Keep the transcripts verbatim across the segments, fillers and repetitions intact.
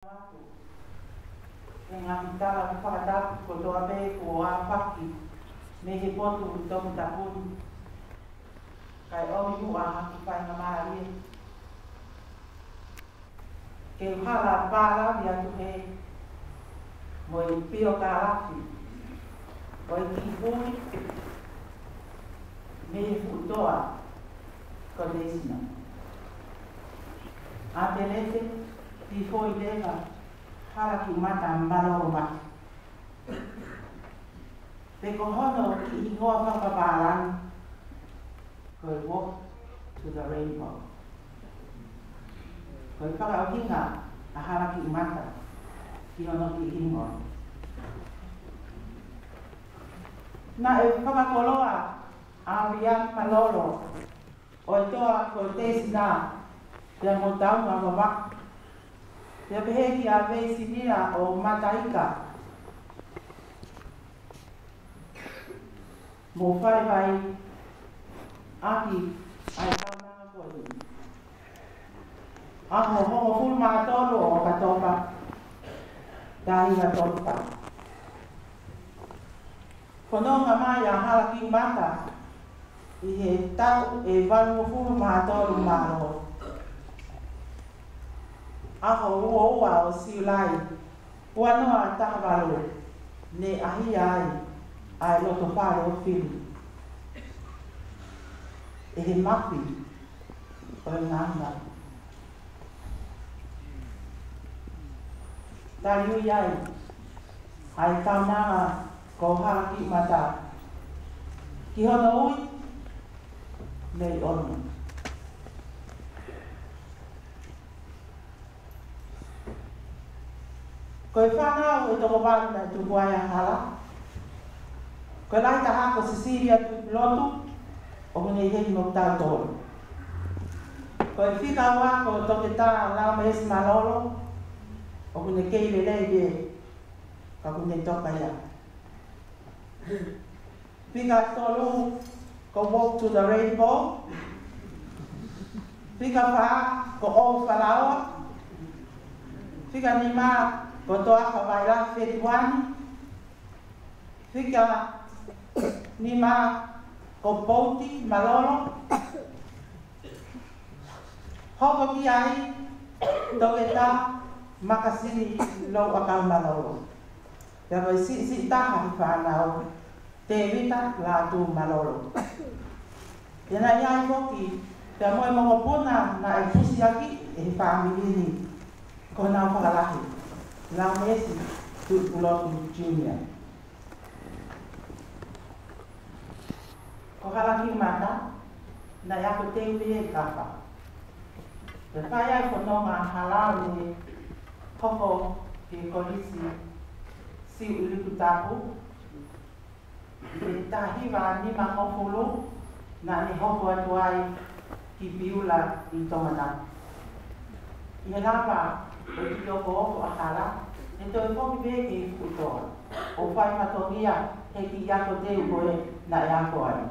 atu e ngaahi tala fakatapu kotoa pē kuo ʻāfaki mei he potu toputapu ni, kae ʻomi muʻa ha kiʻi faingamālie ke u hala pālavi atu heni mo e piokālafi ʻo e kiʻi hui mei he fuʻu toa ko Teisina. ʻAtelete, Tifoi Leva Halakiʻumata Malolo Mafi. Pea ko hono kiʻi hingoa fakapālangi ko e Walk to the Rainbow. Ko e fakaʻuhinga ʻa Halakiʻumata ki hono kiʻi hingoa. Naʻe fakakoloa ʻa ʻAvea Malolo ʻo e toa ko Teisina pea mo Taungavavau, pea pehē kia Veisinia ʻo Mataika mo Falevai ʻaki ʻa e kaunanga ko eni. ʻAho hongofulu mā tolu ʻo ʻOkatopa, taha hiva tolu fā. Fononga mai ʻa Halakiʻumata ʻi he taʻu ʻe valungofulu mā tolu mālō. ʻAho ua ua ʻo Siulai, ua noa taha valu, ne ʻahia ai ʻa e loto fale ʻo Fili ʻe he mafi ʻo e ngaahi mafi. Taliui ai ʻa e kaunanga ko Halakiʻumata ki hono ui mei ʻolunga. Ko e fānau ʻe toko valu naʻe tuku ai ʻa Hala. Ko e lahi taha ko Sisilia Tuʻipulotu, ʻoku ne ʻi heni mo kitautolu. Ko e fika ua ko Toketā Laumesi Malolo, ʻoku ne kei lelei pē, ka ʻoku ne toka ia. Fika tolu ko Walk to the Rainbow. Fika fā ko ʻOu Falaoa. Fika nima ko Toafa Vailahi Fetuani. Fika nima ko Pouti Malolo. Hoko ki ai Toketā Makasini Louʻakau Malolo. Pea ko e siʻisiʻi taha he fānau, Tēvita Lātū Malolo. Pea naʻe ʻi ai foki pea mo e mokopuna naʻe pusiaki ʻe he fāmili ni, ko honau fakalahi, Laumesi Tuʻipulotu Junior. Ko Halakiʻumata, naʻe ako teu pē ʻi Kapa. Pea fai ai e fononga ʻa Hala ʻo ne hoko ki he Kolisi Siu ʻIliputapu. ʻI he taha hiva nima ngofulu, naʻa ne hoko atu ai ki Piula ʻi Tongatapu. ʻI he lava ʻo e kiʻi okooko ʻa Hala, ne toe foki pē ki he fuʻu toa ʻo fai fatongia he kiʻi ako teu ko ē naʻe ako ai.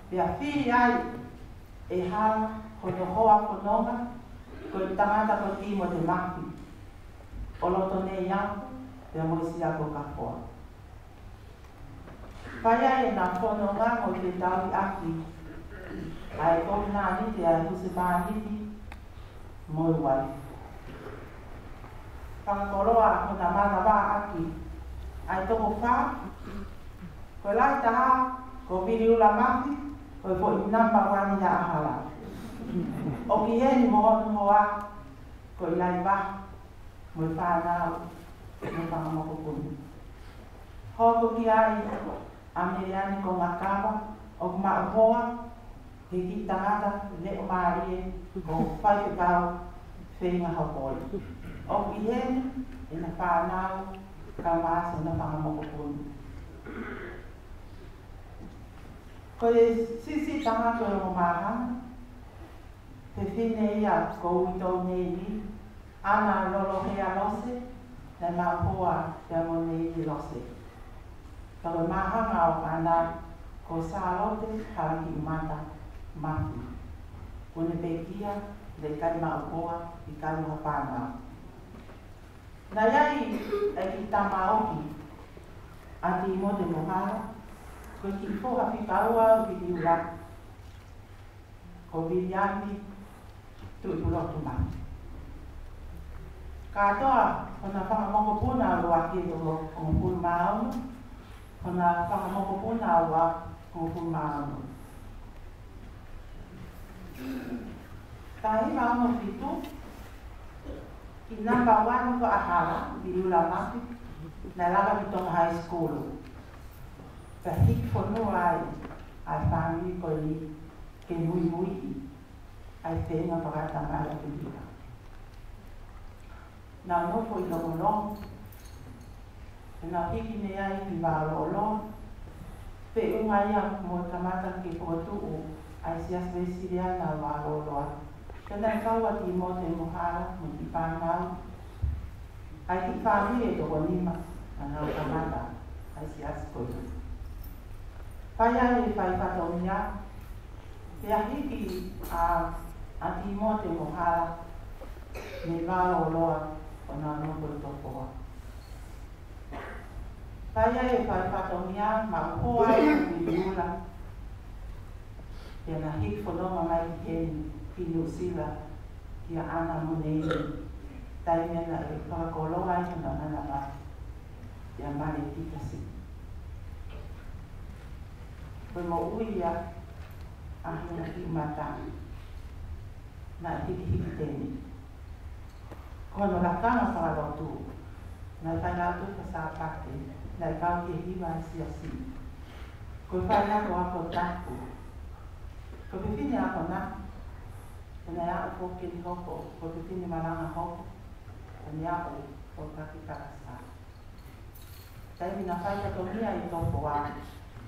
Pea fili ai ʻe Hala hono hoa fononga, ko e tangata ko Timote Mafi, ʻo Lotoneiafu, pea mo Siakokafoa. Fai ai ʻena fononga mo e fetauhiʻaki ʻa e kovinānite ʻa e husepāniti mo e uaifi. Fakakoloa hona manavaʻaki ʻa e toko fā, ko e lahi taha ko Viliula Mafi, ko e foʻi namba uani ia ʻa Hala. ʻOku ʻi heni mo hono hoa ko ʻIlaivaha, mo e fānau, mo e fanga mokopuna. Hoko ki ai ʻa Meleani Kongakava, ʻoku maʻu hoa he kiʻi tangata leʻo mālie ko Faifekau Feinga Hopoi. ʻOku ʻi heni ʻena fānau, kae ʻumaʻā ʻena fanga mokopuna. Ko e siʻisiʻi taha ko e ongo māhanga, fefine ia ko Uitou Neivi, ʻAna Lolohea Lose, naʻe maʻu hoa pea mo Neivi Lose. Ka ko e māhanga ʻo ʻAna ko Sālote Halakiʻumata Mafi. Kuo ne pekia Naʻe ʻikai maʻu hoa, ʻikai maʻu fānau. Naʻe ʻi ai e kiʻi tamaioʻeiki ʻa Tīmote Mohala, ko e kiʻi foha fika ua ʻo Viliula, ko Viliami Tuʻipulotu Mate. Kātoa hona fanga mokopuna ʻuluaki ʻe toko hongofulu mā ono, hona fanga mokopuna ʻuluaki ʻe toko hongofulu mā ono. Taha hiva ono fitu, kiʻi namba uani ko ʻAhala Viliula Mate, naʻe lava ki Tonga High School. Pea hiki fonua ai ʻa e fāmili ko eni ke muimuiʻi ʻa e feinga fakatamai ʻa Viliula. Naʻa nau nofo ʻi Longolongo, pea nau hiki mei ai ki Vaololoa, feʻunga ia mo e kamata ke fokotuʻu ʻa e Siasi Uēsiliana ʻo Vaololoa. Pea naʻe kau ʻa Tīmote Mohala mo e kiʻi fānau, ʻa e kiʻi fāmili ʻe toko nima, naʻa nau kamata ʻa e siasi ko ia. Fai ai e fai fatongia, pea hiki ʻa, ʻa Tīmote Mohala mei Vaololoa ʻo nau nofo ʻi Tofoa. Fai ai e fai fatongia, maʻu hoa ʻa Viliula. Pea na hiki fononga mai ki heni, ki Nuʻusila, kia ʻAna Moneini, taimi naʻe fakakoloa ai hona manava ʻia Malekitasi. Ko e moʻui ia ʻa Hina Kiʻi Mata, naʻe hikihiki teni. Ko hono lakanga fakalotu, naʻe fai lau tufa Sāpate, naʻe kau ki he hiva ʻa e siasi. Ko e faiako ako tapu. Ko e fefine ako na, naʻe aʻu foki ki hoko, ko e fefine malanga hoko, naʻe aʻu foki ki Kalasa. Taimi naʻa fai fatongia ʻi Tofoa,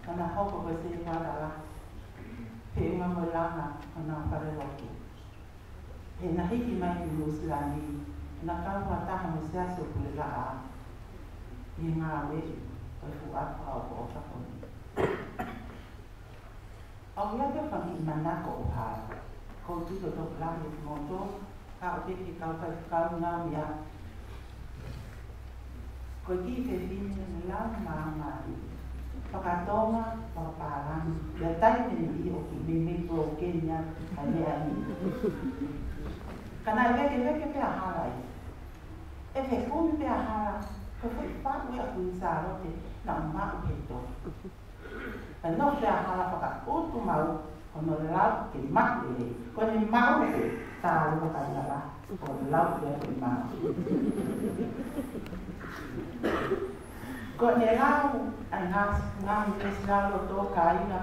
naʻa na hoko ko e setuata lahi, feʻunga mo e langa ʻo honau falelotu. He naʻa na hiki mai ki Nuʻusila ni, naʻa na kau fakataha mo e Siasi ʻo Pulelaʻa ʻi he ngāue ʻo e fuʻu ʻapi fakaʻofoʻofa ko eni. ʻOku ʻi ai pē ha kiʻi manako ʻo Hala, ko e tuʻu tokolahi ʻi he motu, ka ʻoku pehē ki he kau faifekau ngāue ia. Ko e kiʻi fefine lau māmani, fakatonga, fakapālangi, ʻi he taimi ni ʻoku meimei broken ia ʻa e meʻa ni. Ka naʻe vekeveke pē ʻa Hala ia. ʻE fekumi pē ʻa Hala, ko e foʻi faʻu ia ʻa Kuini Sālote naʻa nau maʻu he tohi. Pea nofo pē ʻa Hala fakaʻutu maʻu hono lau ke maʻu ʻe ia. Ko ʻene maʻu pē, tā leva ka ia la, ko e lau pē ko e maʻu. Ko ʻene lau ʻa e ngaahi, ngaahi veesi lauloto kāinga,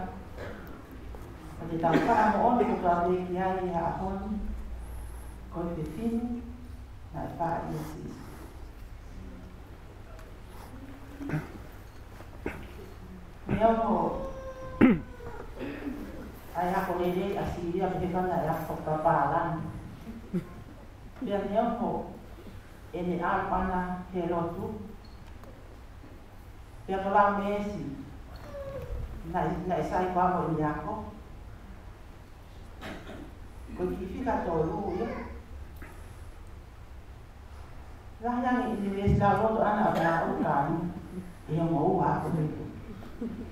ʻoku te tau fakamoʻoni kotoa pē ki ai he ʻaho ni, ko e fefine naʻe fai ʻia Sīsū. Neongo ʻa e ako lelei ʻa Sīlia, pehē pē naʻe ako fakapālangi. Pea neongo ʻene ʻalu ʻana he lotu, pea ko e lau meesi, naʻe, naʻe sai koā mo ʻene ako. Ko e kiʻi fika tolu ia. Lahi ange ʻi he veesi lauloto ʻana ʻa e ʻaho ni, ʻe ongo ua ako pē.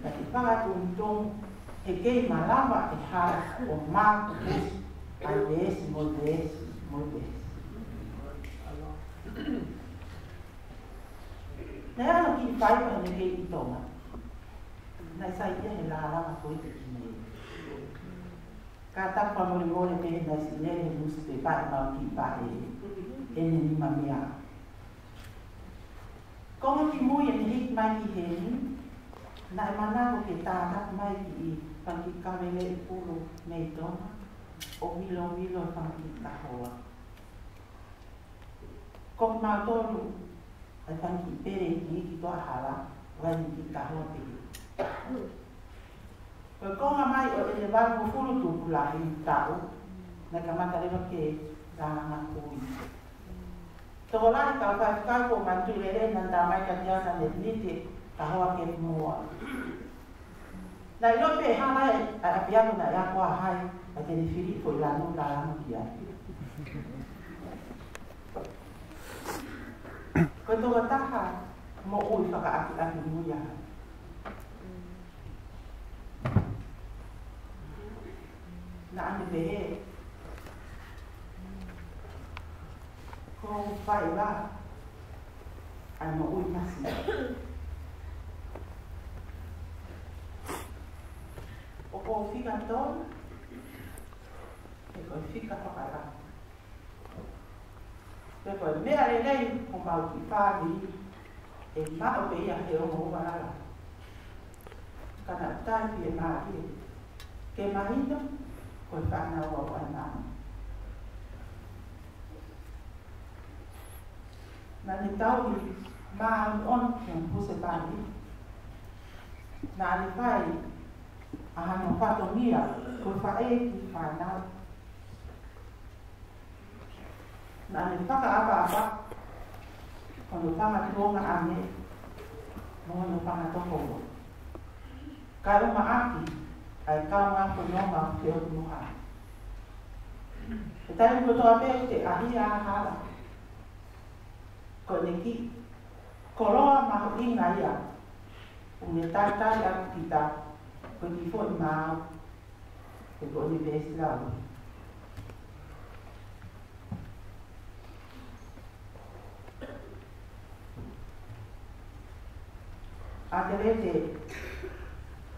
Ka ke fakatonutonu, he kei malava ʻe Hala ʻo maʻu ʻa e veesi mo e veesi mo e veesi. Naʻe ʻi ai hano kiʻi faiva heʻene kei ʻi Tonga. Naʻe saiʻia he lālanga ko ē ki he kiʻi meʻa. Ka tapu fakamolemole pē naʻe siʻi lele he nusipepa ʻemau kiʻi paʻē ʻene nima meʻa. Konga kimui ʻene hiki mai ki heni, naʻe manako ke tānaki mai e kiʻi fanga kiʻi kaveleʻi pulu mei Tonga, ʻo milomiloʻi e fanga kiʻi kahoa. Ko kimautolu, ʻa e fanga kiʻi pele iiki ʻa Hala, ʻa e kiʻi kahoa pē. Ko e konga mai ʻo ʻene valungofulu tupulahi taʻu, naʻe kamata leva ke lālanga kui. Tokolahi kau faifekau ko e manatu lelei naʻa nau tā mai kiate au naʻa ne niti e kahoa ke mua. Naʻe ʻilo pē ʻe Hala ʻa e ʻapiako naʻe ako ai, ʻa ia te ne fili ko e lanu lālanga ki ai. Ko e tokotaha moʻui fakaʻakiʻakimui ia. Naʻa ne pehē, ko e faiva ʻa e moʻui masiva. ʻOku ou fika tonu, he ko e fika fakalangi. Pea ko e meʻa lelei ʻoku mau kiʻi fāmili, ʻe maʻu pē ia he ongo ualala. Ka naʻe fiemālie ke mahino ko e fānau au ʻa e maama. Naʻa ne tauhi māʻoniʻoni ki hono husepāniti. Naʻa ne fai ʻa hono fatongia ko e faʻē ki he fānau. Naʻa ne fakaʻapaʻapa hono fanga tuongaʻane mo hono fanga tokoua, kae ʻumaʻā ʻa e kaungā fononga ʻo e ʻOtua. He taimi kotoa pē ʻoku te ʻahiʻahi hala, ko ʻene kiʻi koloa mahuʻinga ia ʻoku ne talitali ʻaki kita, ko e kiʻi foʻi maau, he ko ʻene veesi lau. ʻAtelete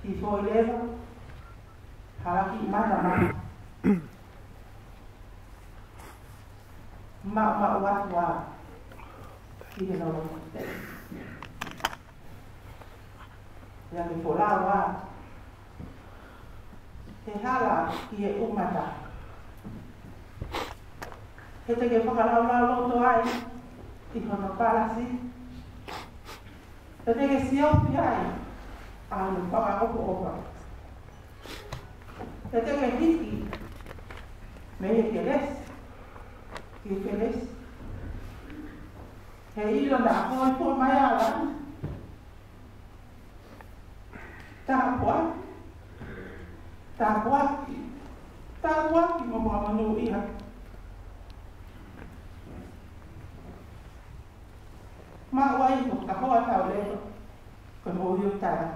ki foʻi leva, hala kiʻi matamata. Maʻumaʻu atu ā ki he lolo. Pea ke folau ā he hala ki he ʻumata. He te ke fakalaulauloto ai ʻi hono palasi. He te ke siofi ai ʻa hono fakaʻofoʻofa. He te ke hiki mei he kelesi ki he kelesi. He ʻilo naʻa ko e fua mai ala. Tāpuaki, tāpuaki, tāpuaki mo fakamonūʻia. Maʻu ai ko ka hoa tau leva, ko e moʻui ʻo tala.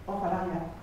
ʻOfa lahi atu.